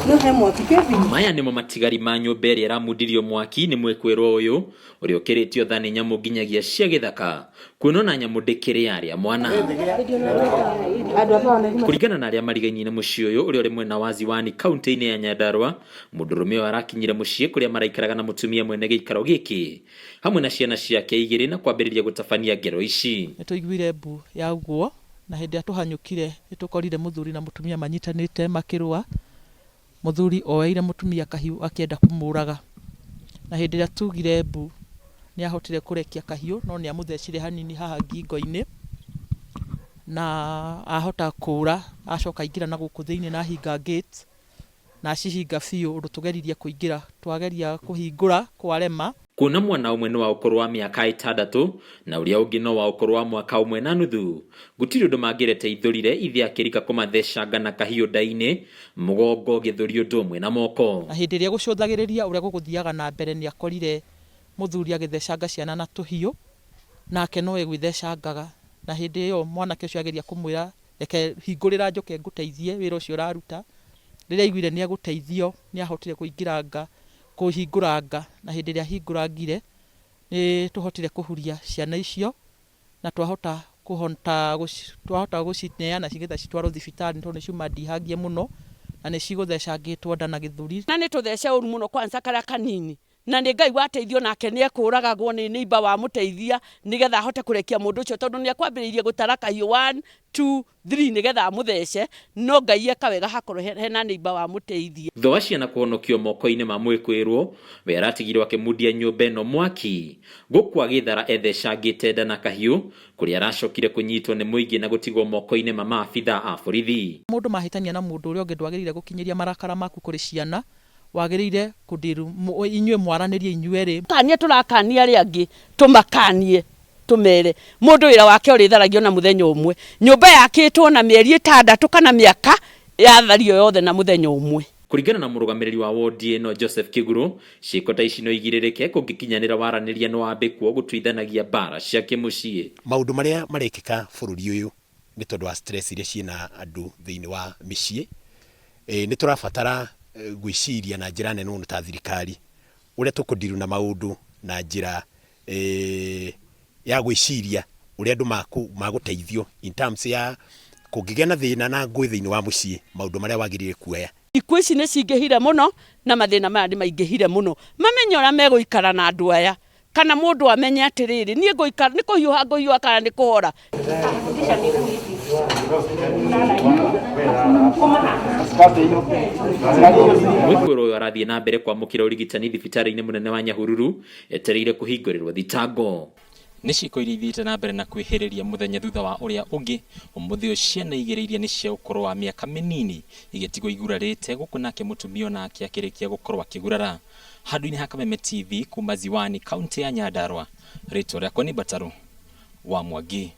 No he mwaki Kevin. Maya nĩmo matigari ma nyũmba ĩrĩa ĩramundirio mwaki nĩ mwĩkwĩrwo ũyũ ũrĩa ũkĩrĩtio tha nĩ nyamũ nginyagia cia gĩthaka kuona ona nyamũ ndĩkĩrĩ yarĩa mwana. Kũringana na arĩa marigainie na mũciĩ ũyũ ũrĩa ũrĩ mwena wa Ziwani kaunti-inĩ ya Nyandarua, mũndũrũme ũyũ arakinyire mũciĩ kũrĩa maraikaraga na mũtumia mwene gĩikaro gĩkĩ hamwe na ciana ciake igĩrĩ na kwambĩrĩria gũtabania ngero ici. Nĩ tũiguire mbu ya ũguo na hĩndĩ ĩrĩa tũhanyũkire nĩ tũkorire mũthuri na mũtumia manyitanĩte makĩrũa. Mũthuri oeire mũtumia kahiũ akĩenda kũmũraga. Na hĩndĩ ĩrĩa tugire mbu nĩ ahotire kũrekia kahiũ no nĩ amũthecire hanini haha ngingo-inĩ na ahota kũra acoka aingĩra na gũkũ thĩinĩ na ahinga gate na acihinga biũ ũndũ tũgeririe kũingĩra twageria kũhingũra kwarema. Kuona mwana ũmwe nĩ wa ũkũrũ wa mĩaka 6 na ũrĩa ũngĩ no wa ũkũrũ wa mwaka ũmwe na nuthu, gũtirĩ ũndũ mangĩreteithũrire ithe akĩrika kũmathecanga na kahiũ nda-inĩ, mũgongo, gĩthũri ũndũ ũmwe na moko. Na hĩndĩ ĩrĩa gũcũthagĩrĩria ũrĩa gũgũthiaga na mbere nĩ akorire mũthuri agĩthecanga ciana na tũhiũ nake no egwĩthecangaga. Na hĩndĩ ĩyo mwanake ũcio ageria kũmwĩra reke hingũrĩra njoke ngũteithie wĩra ũcio ũraruta. Rĩrĩa aiguire nĩ egũteithio nĩ ahotire kũingĩra nga kũhingũranga na hĩndĩ ĩrĩa ahingũrangire nĩ tũhotire kũhuria ciana icio na twahota kũhota twahota gũcineana cigetha citwarwo thibitarĩ tondũ nĩ ciuma ndihangie mũno na nĩ cigũthecangĩtwo nda na gĩthũri. Na nĩ tũthece ũru mũno kwanza karĩa kanini na nĩ Ngai wateithio nake nĩ ekũragagwo nĩ neighbor wamũteithia nĩgetha ahote kũrekia mũndũ ũcio tondũ nĩ ekwambĩrĩirie gũtara kahiũ 1 2 3 nĩgetha amũthece no Ngai eka wega hakorwo hena neighbor wamũteithia. Thutha wa ciana kũhonokio moko-inĩ ma mwĩkwĩrwo, we aratigirwo akĩmundia nyũmba ĩno mwaki gũkũ agĩthara ethecangĩte nda na kahiũ kũrĩa aracokire kũnyitwo nĩ mũingĩ na gũtigwo moko-inĩ ma maabithaa a borithi. Mũndũ mahĩtania na mũndũ ũrĩa ũngĩ ndwagĩrĩire gũkinyĩria marakara maku kũrĩ ciana, wagĩrĩire kũndiru inyuĩ mwaranĩrie inyuerĩ. Kania tũrakania arĩa angĩ tũmakanie tũmere mũndũ wĩra wake ũrĩtharagio na mũthenya ũmwe. Nyũmba yakĩtwo na mĩeri 6 kana mĩaka yathario yothe na mũthenya ũmwe. Kũringana na mũrũgamĩrĩri wa wodi ĩno Joseph Kĩguru, ciĩko ta ici no igirĩrĩke kũngĩkinyanĩra waranĩria no wambĩkwo gũtuithanagia mbara cia kĩmũciĩ. Maũndũ marĩa marekĩka bũrũri ũyũ nĩ tondũ wa stress iria ciĩna andũ thĩinĩ wa mĩciĩ. Nĩ tũrabatara gwĩciria na njĩra nene mũno ta thirikari ũrĩa tũkũndiru na maũndũ na njĩra ya gwĩciria ũrĩa andũ magũteithio in terms ya kũngĩgĩa na thĩna na ngũĩ thĩinĩ wa mũciĩ maũndũ marĩa wagĩrĩire kuoya. Ikuũ ici nĩ cingĩhire mũno na mathĩna maya nĩ maingĩhire mũno. Mamenye ũrĩa megũikara na andũ aya kana mũndũ amenye atĩrĩrĩ niĩ ngũikara nĩ kũhiũha ngũhiũha kana nĩ kũhora. Mwĩkwĩrwo ũyũ arathiĩ na mbere kwamũkĩra ũrigitani thibitarĩ-inĩ mũnene wa Nyahururu etereire kũhingũrĩrwo thitango. Nĩ ciĩko iria ithiĩte na mbere na kwĩhĩrĩria mũthenya thutha wa ũrĩa ũngĩ. Ũmũthĩ ũyũ ciana igĩrĩ iria nĩ cia ũkũrũ wa mĩaka mĩnini igĩtigwo igurarĩte gũkũ nake mũtumia onake akĩrĩkia gũkorwo akĩgurara. Handũ-inĩ ha Kameme TV kuma Ziwani kaunti ya Nyandarua, rĩtwa rĩakwa nĩ Mbatarũ wa Mwangi.